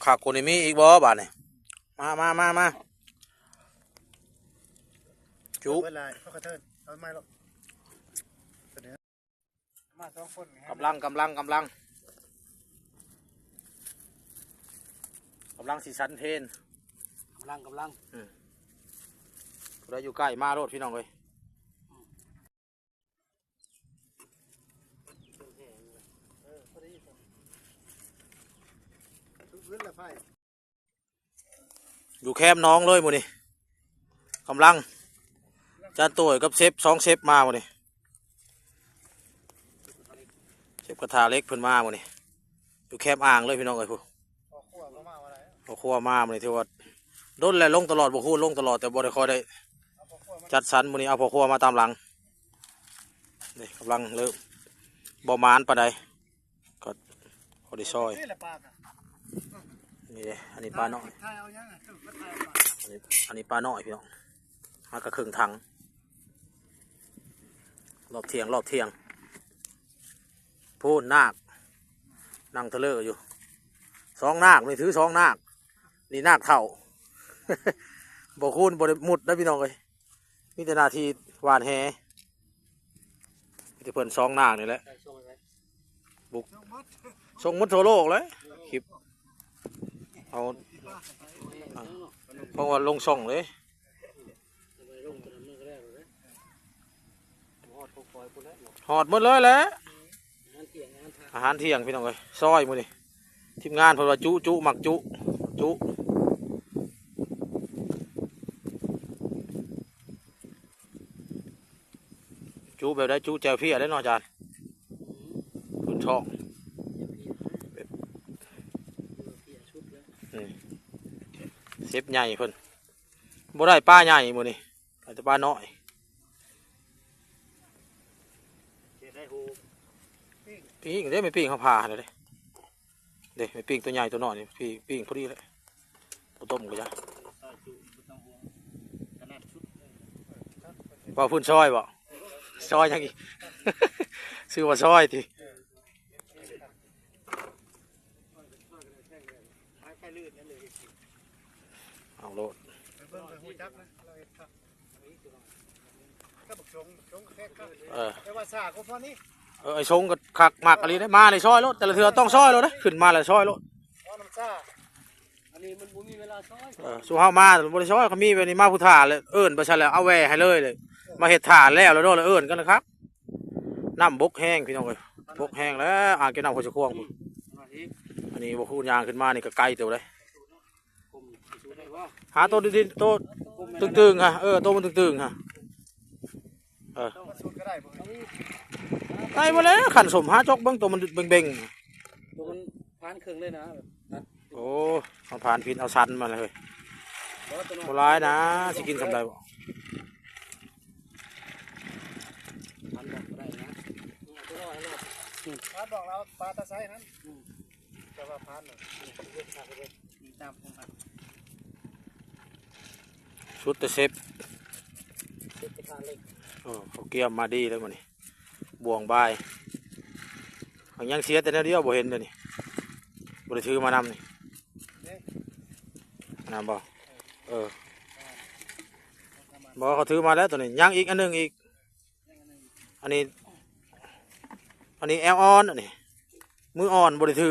ຄັກໆ ກວ່ານີ້ມີອີກບໍ່ບາດນີ້? ມາ ມາ ມາ ມາ ຈຸ ເບິດລະ ເອົາກະເທີນ ເອົາໄມ້ລົງ ມາສອງຄົນ ກຳລັງ ກຳລັງ ກຳລັງ ກຳລັງຊິສັນເພນ ກຳລັງ ກຳລັງ ອືມ ຜູ້ໃດຢູ່ໃກ້ມາໂລດ ພີ່ນ້ອງເອີຍ. ຢູ່ແຄມໜອງເລີຍມື້ນີ້ ກຳລັງ ຈານໂຕ້ຍກັບເຊັບ ສອງເຊັບມາມື້ນີ້ ເຊັບກະທະເຫຼັກເພິ່ນມາມື້ນີ້ ຢູ່ແຄມອ່າງເລີຍ ພີ່ນ້ອງເອີຍ ຜູ້ ພໍ່ຄົວມາມື້ນີ້ ຖືວ່າດົນແລ້ວ ລົງຕະຫຼອດ ບໍ່ຮູ້ ລົງຕະຫຼອດ ແຕ່ບໍ່ໄດ້ຄ່ອຍໄດ້ຈັດສັນ ມື້ນີ້ເອົາພໍ່ຄົວມາຕາມຫຼັງ. ນີ້ກຳລັງເລີ່ມ ບໍ່ໝານປານໃດ ກໍພໍໄດ້ຊອຍ. ນີ້ເດ້ ອັນນີ້ປານ້ອຍ ອັນນີ້ ອັນນີ້ປານ້ອຍ ພີ່ນ້ອງ ຫາກະເຄິ່ງຖັງ ລອບທ່ຽງ ລອບທ່ຽງ ພຸ້ນນາກ ນັ່ງທະເລີຢູ່ ສອງນາກ ນີ້ຖືສອງນາກ ນີ້ນາກເຖົ້າ ບໍ່ຄູນ ບໍ່ໄດ້ມຸດເດ້ ພີ່ນ້ອງເອີຍ ມີແຕ່ໜ້າທີ່ຫວ່ານແຫ ມີແຕ່ເພິ່ນສອງນາກນີ້ແຫຼະ ບຸກ ສົ່ງໝົດທົ່ວໂລກເລີຍ ຄລິບ ເອົາ ເພາະວ່າລົງຊ່ອງເລີຍ. ຮອດໝົດເລີຍແຫຼະ ອາຫານທ່ຽງ ພີ່ນ້ອງເອີຍ ຊອຍມື້ນີ້ ທີມງານເພິ່ນວ່າຈຸ ຈຸ ມັກຈຸ ຈຸ ຈຸແບບໃດ? ຈຸແຈ່ວເພຍເດ້ເນາະ ອາຈານ ຂຶ້ນທ້ອງ ນີ້ ເຊັບໃຫຍ່ເພິ່ນ ບໍ່ໄດ້ປາໃຫຍ່ມື້ນີ້ ໄດ້ແຕ່ປານ້ອຍ ປີ້ງເດ້ ແມ່ປີ້ງເຮົາຜ່າຫັ້ນເດ້ ເດ້ ແມ່ປີ້ງຕົວໃຫຍ່ຕົວນ້ອຍນີ້ ປີ້ງ ປີ້ງພໍດີແຫຼະ ບໍ່ຕົ້ມກໍໄດ້ ເວົ້າພື້ນຊອຍບໍ່? ຊອຍຫຍັງອີກ? ຊື່ວ່າຊອຍຕິ? ເອົາໂລດ ໄປເບິ່ງໄປຮູ້ຈັກນະ ລາວເຮັດຄັກ ກັບບັກສົງ ສົງແຂກຄັກ ເອີ ແຕ່ວ່າຊ້າກວ່າພວກນີ້ ເອີ ໄອ້ສົງກໍຄັກມັກອີ່ຫຼີເດ້ ມານີ້ຊອຍໂລດ ແຕ່ລະເທື່ອຕ້ອງຊອຍໂລດເດ້ ຂຶ້ນມາແລ້ວຊອຍໂລດ ເພາະນ້ຳຊ້າ ອັນນີ້ມັນບໍ່ມີເວລາຊອຍ ເອີ ຊຸມເຮົາມາບໍ່ໄດ້ຊອຍ ຄັນມີແບບນີ້ມາຜູ້ຖ້າແລ້ວ ເອີ້ນໄປຊັ້ນແລ້ວ ເອົາແວ່ໃຫ້ເລີຍ ເລີຍ ມາເຮັດຖ້າແລ້ວ ແລ້ວໂດນ ແລ້ວເອີ້ນກັນນະຄັກ ນ້ຳບົກແຮງ ພີ່ນ້ອງເອີຍ ບົກແຮງແລ້ວ ອ່າງເກັບນ້ຳໂຄຊະຄວງ ອັນນີ້ບໍ່ຄູນຍ່າງຂຶ້ນມານີ້ກໍໄກເຕີບເດ້ ຫາໂຕດິນໆ ໂຕຕຶງໆ ຫະ ເອີ ໂຕມັນຕຶງໆ ຫະ ເອີ ໄດ້ໝົດແລ້ວ ຄັນສົມ ຫາຈົກເບິ່ງໂຕມັນເບັງໆ ໂຕມັນຜ່ານເຄິ່ງເລີຍນະ ໂອ້ ເອົາຜ່ານຜິດ ເອົາສັນມາເລີຍ ບໍ່ຫຼາຍນະ ຊິກິນສ່ຳໃດບໍ່? ຜ່ານບອກລາວປາຕາໄຊນັ້ນ ແຕ່ວ່າຜ່ານ ຕາມ ສຸດແຕ່ເຊັບ ເຊັບກະທະເຫຼັກ ເອີ ເຂົາກຽມມາດີແລ້ວມື້ນີ້ ບ່ວງບ່າຍ ຫາກຍັງເສຍແຕ່ແນວດຽວ ບໍ່ເຫັນດຽວນີ້ ບໍ່ໄດ້ຖືມານຳນີ້ ນຳບໍ່? ເອີ ບໍ່ ເຂົາຖືມາແລ້ວໂຕນີ້ ຍັງອີກອັນໜຶ່ງອີກ ອັນນີ້ ອັນນີ້ແອວອ່ອນ ອັນນີ້ມືອ່ອນ ບໍ່ໄດ້ຖື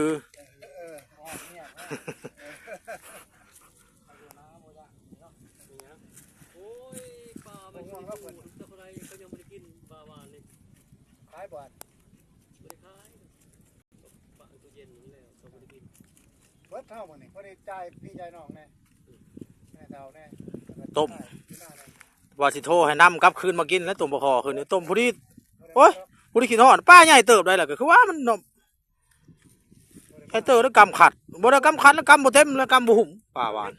ໂອ້ຍ ປາມັນຢູ່ ເຈົ້າຜູ້ໃດເຂົາຍັງບໍ່ໄດ້ກິນ ປາຫວານນີ້ ຂາຍບໍ່? ບໍ່ໄດ້ຂາຍ ປະຕູ້ເຢັນນັ້ນແຫຼະ ເຂົາບໍ່ໄດ້ກິນ ເບິດເທົ່າມື້ນີ້ ພໍໄດ້ຈ່າຍພີ່ຈ່າຍນ້ອງແດ່ ແມ່ເຖົ້າແດ່ ຕົ້ມ ວ່າຊິໂທໃຫ້ນຳກັບຄືນມາກິນແລ້ວ ຕົ້ມປາຄໍຂຶ້ນນີ້ ຕົ້ມພໍດີ ໂອ້ຍ ຜູ້ທີ່ຄິດຮອດ ປາໃຫຍ່ເຕີບໄດ໋ລະ ກໍຄືວ່າມັນເນາະ ໃຫຍ່ເຕີບແລ້ວກຳຂັດ ບໍ່ໄດ້ກຳຂັດແລ້ວກຳບໍ່ເຕັມ ແລ້ວກຳບໍ່ຫຸ້ມ ປາຫວານ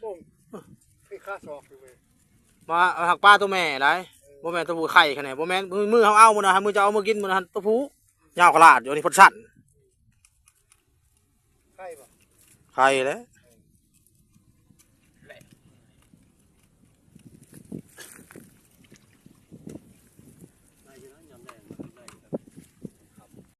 ມາຫາກປາໂຕແມ່ໄດ໋ ບໍ່ແມ່ນໂຕຜູ້ໄຂ່ຂະແນນ ບໍ່ແມ່ນ ມື້ເຮົາເອົາມື້ນະ ມື້ເຈົ້າເອົາມາກິນມື້ນັ້ນ ໂຕຜູ້ຍາວຂະຫຼາດຢູ່ ອັນນີ້ເພິ່ນສັ້ນ ໄຂ່ບໍ່? ໄຂ່ແຫຼະ